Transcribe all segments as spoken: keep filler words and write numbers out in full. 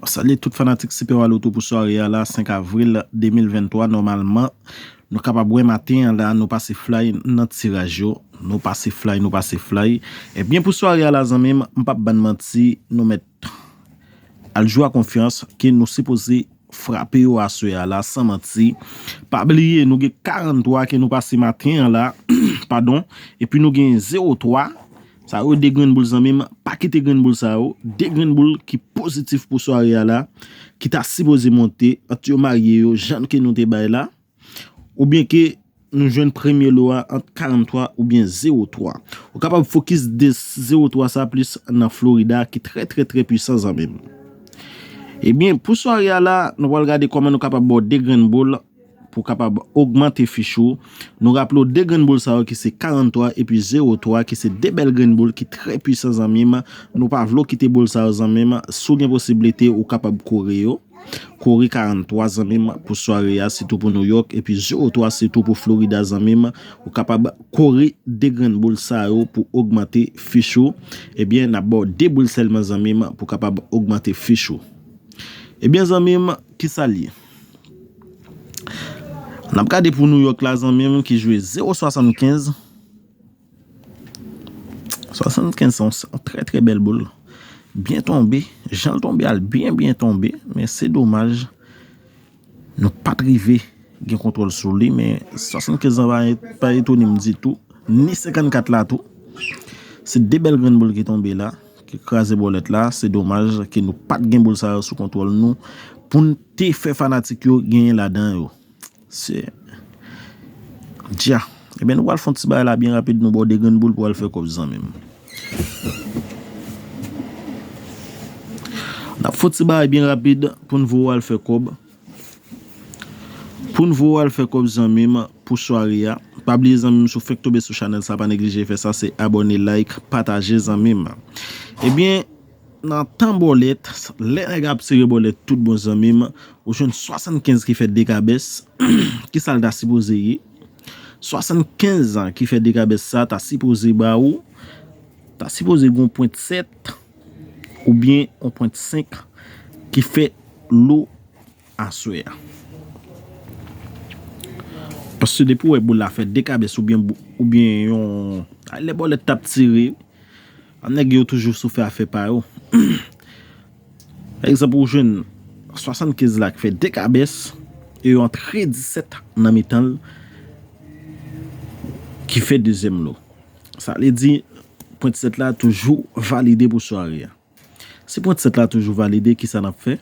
Salye tout fanatik Sipè Wa Loto pou sware a la, senk avril de mil venntwa. Nòmalman, nou kapab wè maten an la, nou pase fly nan tiraj yo. Nou pase fly, nou pase fly. Ebyen, pou sware a la, zanmi m, m p ap bann manti, nou mèt al jwe a konfyans ke nou sipoze frape yo aswè a la, san manti. Pa bliye, nou gen karanntwa ke nou pase maten an la, padon, epi nou gen zewo twa. Sa yo de grenn boul, zanmi m, pa kite grenn boul sa yo. De grenn boul ki pozitif pou sware a la, ki ta sipoze monte, ant yo marye yo, jan ke nou te bay la, oubyen ke nou jwenn premye lo a ant karanntwa oubyen zewo twa. Ou kapab fokis de zewo twa sa plis nan Florida ki trè, trè, trè pwisan, zanmi m. Ebyen, pou sware a la, nou pral gade kòman nou kapab ba w de grenn boul pou kapab ogmante fich ou. Nou raple w de grenn boul sa yo ki se karanntwa epi zewo twa, ki se de bèl grenn boul ki trè pwisan, zanmi m. Nou pa vle w kite boul sa yo, zanmi m. Si w gen posiblite, ou kapab kore yo. Kore karanntwa, zanmi m, pou sware a, sitou pou New York, epi zewo twa sitou pou Florida, zanmi m. Ou kapab kore de grenn boul sa yo pou ogmante fich ou. Ebyen, n ap ba w de boul sèlman, zanmi m, pou kapab ogmante fich ou. Ebyen, zanmi m, kisa l ye? N ap gade pou New York la, zanmi m, ki jwe zewo swasannkenz. Swasannkenz se yon, se yon trè, trè bèl boul. Byen tonbe. Jan l tonbe a, l byen, byen tonbe. Men se domaj, nou pa t rive gen kontwòl sou li. Men swasannkenz lan pa, pa etone m ditou. Ni senkannkat la tou. Se de bèl grenn boul ki tonbe la, ki kraze bòlèt la. Se domaj ke nou pa t gen boul sa yo sou kontwòl nou pou n te fè fanatik yo genyen ladan yo. Se dja. Ebyen, nou pral fè yon ti bagay la byen rapid, nou ba w de grenn boul pou w al fè kòb, zanmi m. N ap fè yon ti bagay byen rapid pou n voye w al fè kòb. Pou n voye w al fè kòb, zanmi m, pou sware a. Pa bliye, zanmi m, si w fèk tonbe sou chanèl sa, pa neglije fè sa, se abòne, like, pataje, zanmi m. Ebyen, nan tan bòlèt, lè nèg ap tire bòlèt tout bon, zanmi m, ou jwenn swasannkenz ki fè de kabès. Kisa l ta sipoze ye? Swasannkenz ki fè de kabès sa ta sipoze ba ou, ta sipoze gen yon pwent sèt oubyen yon pwent senk ki fè lo aswè a. Paske depi w wè boul la fè de kabès oubyen bou-, oubyen yon, lè bòlèt t ap tire, nèg yo toujou sou fè afè pa yo. Pa egzanp, ou jwenn swasannkenz la ki fè de kabès, e yo antre disèt nan mitan l ki fè dezyèm lo. Sa vle di, pwent sèt la toujou valide pou sware a. Si pwent sèt la toujou valide, kisa n ap fè?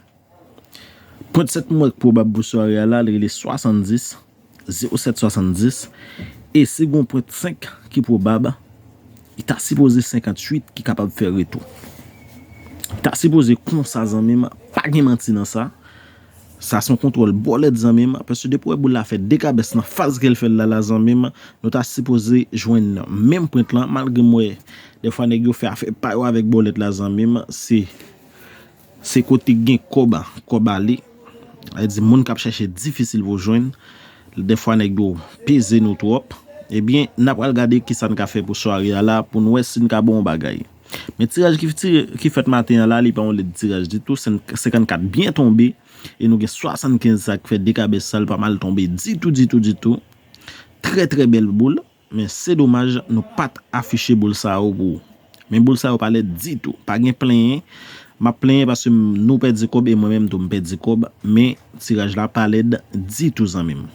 Pwent sèt mwen k pwobab pou sware a la, li rele swasanndis, zewo sèt swasanndis. E si gen yon pwent senk ki pwobab, li ta sipoze senkanntuit ki kapab fè retou. Li ta sipoze konsa, zanmi m, pa gen manti nan sa. Sa se yon kontwòl bòlèt, zanmi m, paske depi w wè boul la fè de kabès nan faz ke l fè l la, la, zanmi m, nou ta sipoze jwenn menm pwent lan, malgre m wè dèfwa nèg yo fè afè pa yo avèk bòlèt la, zanmi m, se, se kote gen kòb, kòb ale. Sa vle di moun k ap chèche difisil pou jwenn. Dèfwa nèg yo peze nou twòp. Ebyen, n ap pral gade kisa n ka fè pou sware a la, pou n wè si n ka ba w yon bagay. Men tiraj ki, ki fèt maten an la, li pa yon lèd tiraj ditou, senkannkat byen tonbe, e nou gen swasannkenz sa k fè de kabès sa, l pa mal tonbe ditou, ditou, ditou. Trè, trè bèl boul, men se domaj nou pa t afiche boul sa yo pou ou. Men boul sa yo pa lèd ditou, pa gen plenyen. M ap plenyen paske m, nou pèdi kòb e mwen menm tou m pèdi kòb, men tiraj la pa lèd ditou, zanmi m.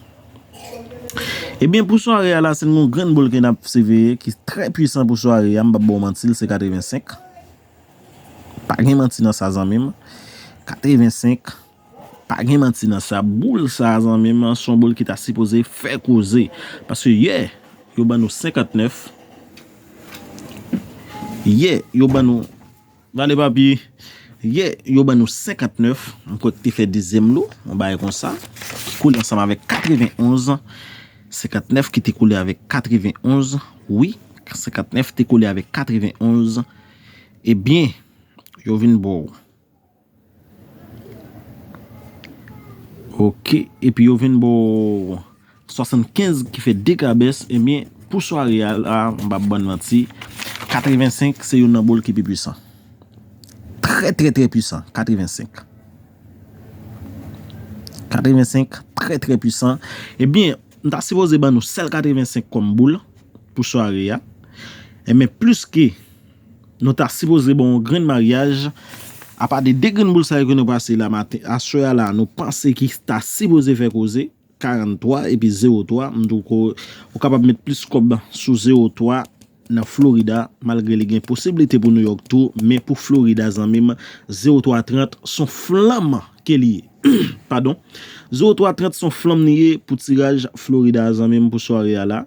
Ebyen, pou sware a la, se yon grenn boul ke n ap siveye, ki trè pwisan pou sware a, m p ap ba w manti, l se katrevensenk. Pa gen manti nan sa, zanmi m. Katrevensenk, pa gen manti nan sa. Boul sa, zanmi m, se yon boul ki ta sipoze fè koze. Paske yè, yo ban nou senkantnèf. Yè, yo ban nou Vale papi, yè, yo ban nou senkantnèf, m kwè ki te fè dezyèm lo, yon bagay konsa, ki kole ansanm avèk katrevenonz, senkantnèf ki te kole avèk katrevenonz, wi, senkantnèf te kole avèk katrevenonz, ebyen, yo vin ba w. Ok, epi yo vin ba w swasannkenz ki fè de kabès, ebyen, pou sware a la, m p ap bann manti, katrevensenk se youn nan boul ki pi pwisan. Trè, trè, trè pwisan, katrevensenk. Katrevensenk, trè, trè pwisan. Ebyen, m ta sipoze ban nou sèl katrevensenk kòm boul pou sware a. Ebyen, plis ke nou ta sipoze ban yon grenn maryaj, apa de de grenn boul sa yo ke nou pase la maten, aswè a la, nou panse ki ta sipoze fè koze, karant twa epi zewo twa, m di w ke ou kapab met plis kòb sou zewo twa nan Florida, malgre li gen posiblite pou New York tou, men pou Florida, zanmi m, zewo twa trant se yon flanm ke li ye. Padon. Zewo twa trant se yon flanm li ye pou tiraj Florida, zanmi m, pou sware a la.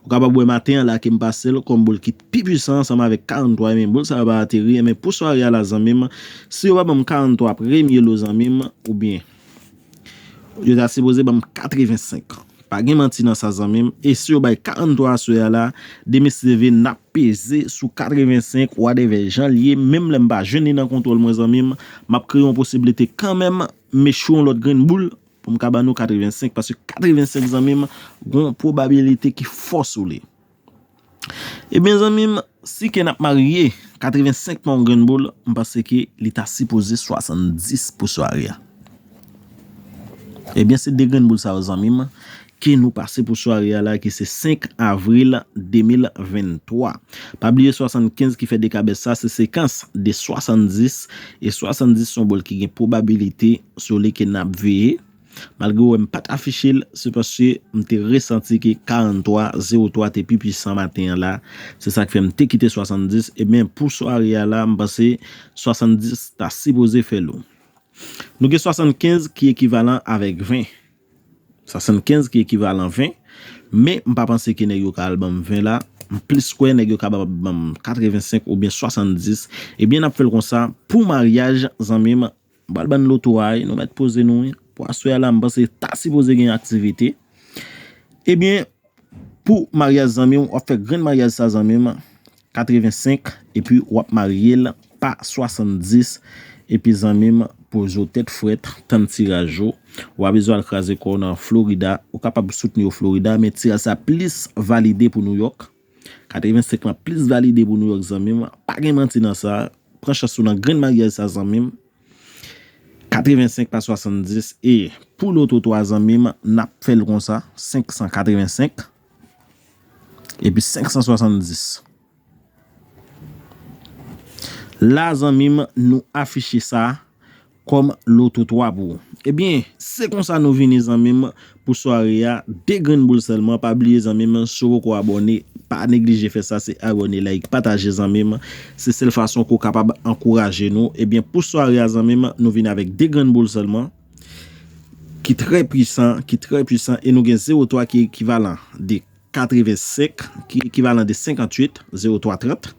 Ou kapab wè maten an la ke m pase l kòm boul ki pi pwisan ansanm avèk karant twa, men boul sa yo pa ateri, men pou sware a la, zanmi m, si yo pa ban m karant twa premye lo, zanmi m, oubyen yo ta sipoze ban m katrevensenk. Pa gen manti nan sa, zanmi m. E si yo bay karant twa aswè a la, demen si Dye vle, n ap peze sou katrevensenk, whatever jan l ye, menm lè m pa jwenn li nan kontwòl mwen, zanmi m, m ap kreye yon posiblite kanmenm, m echwe yon lòt grenn boul pou m ka ban nou katrevensenk, paske katrevensenk, zanmi m, gen yon pwobabilite ki fò sou li. Ebyen, zanmi m, si ke n ap marye katrevensenk pa yon grenn boul, m panse ke li ta sipoze swasanndis pou sware a. Ebyen, se de grenn boul sa yo, zanmi m, ke nou pase pou sware a la, ki se senk avril de mil venntwa. Pa bliye swasannkenz ki fè dekabès sa, se sekans de swasanndis, e swasanndis se yon boul ki gen pwobabilite sou li ke n ap veye. Malgre w wè m pa t afiche l, se paske m te resanti ke karant twa, zewo twa te pi pwisan maten an la. Se sa k fè m te kite swasanndis. Ebyen, pou sware a la, m panse swasanndis ta sipoze fè lou. Nou gen swasannkenz ki ekivalan avèk ven. Swasannkenz ki ekivalan ven. Men, m pa panse ke nèg yo ka al ban m ven la. M plis kwè nèg yo kapab ban m katrevensenk oubyen swasanndis. Ebyen, n ap fè l konsa. Pou maryaj, zanmi m, m pral ban n loto a, wi. Nou mèt poze nou, wi. Pou aswè a la, m panse ta sipoze gen aktivite. Ebyen, pou maryaj, zanmi m, w ap fè grenn maryaj sa, zanmi m, katrevensenk, epi w ap marye l pa swasanndis, epi, zanmi m, poze w tèt frèt, tann tiraj ou. W pa bezwen al kraze kò w nan Florida. Ou kapab soutni yo Florida, men tiraj sa plis valide pou New York. Katrevensenk lan plis valide pou New York, zanmi m. Pa gen manti nan sa. Pran chans ou nan grenn maryaj sa, zanmi m. Katrevensenk pa swasanndis. E pou loto twa, zanmi m, n ap fè l konsa, senk san katrevensenk epi senk san swasanndis. La, zanmi m, nou afiche sa kòm loto twa pou ou. Ebyen, se konsa nou vini, zanmi m, pou sware a, de grenn boul sèlman. Pa bliye, zanmi m, si w poko abòne, pa neglije fè sa, se abòne, like, pataje, zanmi m. Se sèl fason ke w kapab ankouraje nou. Ebyen, pou sware a, zanmi m, nou vini avèk de grenn boul sèlman, ki trè pwisan, ki trè pwisan, e nou gen zewo twa ki ekivalan de katrevensenk, ki ekivalan de senkanntuit, zewo twa trant,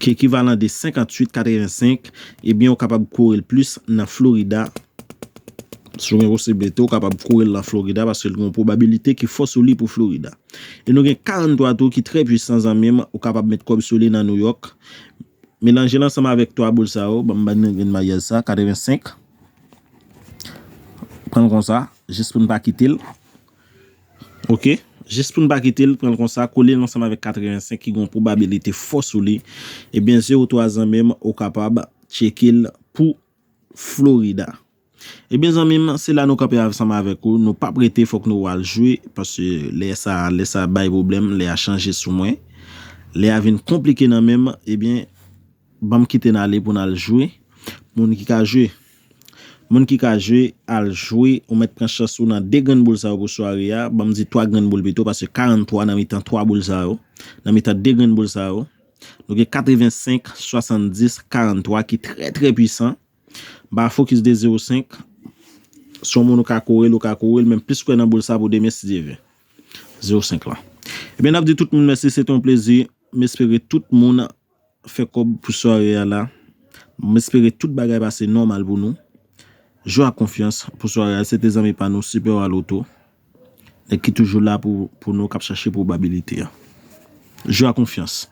ki ekivalan de senkanntuit katrevensenk, ebyen, ou kapab kore l plis nan Florida. Si w gen posiblite, ou kapab kore l nan Florida, paske l gen yon pwobabilite ki fò sou li pou Florida. E nou gen karant twa tou ki trè pwisan, zanmi m, ou kapab met kòb sou li nan New York. Melanje l ansanm avèk twa boul sa yo, ban m ban nou grenn maryaj sa, katrevensenk. Pran l konsa, jis pou n pa kite l. Oke? Jis pou n pa kite l, pran l konsa, kole l ansanm avèk katrevensenk ki gen yon pwobabilite fò sou li. Ebyen, zewo twa, zanmi m, ou kapab tcheke l pou Florida. Ebyen, zanmi m, se la nou kanpe ansanm avèk ou. Nou p ap rete, fòk nou al jwe, paske lè sa, lè sa bay pwoblèm, lè a chanje sou mwen. Lè a vin konplike nan men m, ebyen, ban m kite n ale pou n al jwe. Moun ki ka jwe, moun ki ka jwe, al jwe, ou mèt pran chans ou nan de grenn boul sa yo pou sware a. Ban m di twa grenn boul pito, paske karant twa nan mitan twa boul sa yo, nan mitan de grenn boul sa yo. Nou gen katrevensenk, swasanndis, karant twa ki trè, trè pwisan. M pa fokis de zewo senk. Si yon moun ou ka kore l, ou ka kore l, men m plis kwè nan boul sa pou demen, si Dye vle. Zewo senk lan. Ebyen, n ap di tout moun mèsi, se te yon plezi. M espere tout moun fè kòb pou sware a la. M espere tout bagay pase nòmal pou nou. Jwe ak konfyans pou sware a. Se te zanmi pa nou, Super Waloto. Nèg ki toujou la pou, pou nou, k ap chache pwobabilite a. Jwe ak konfyans.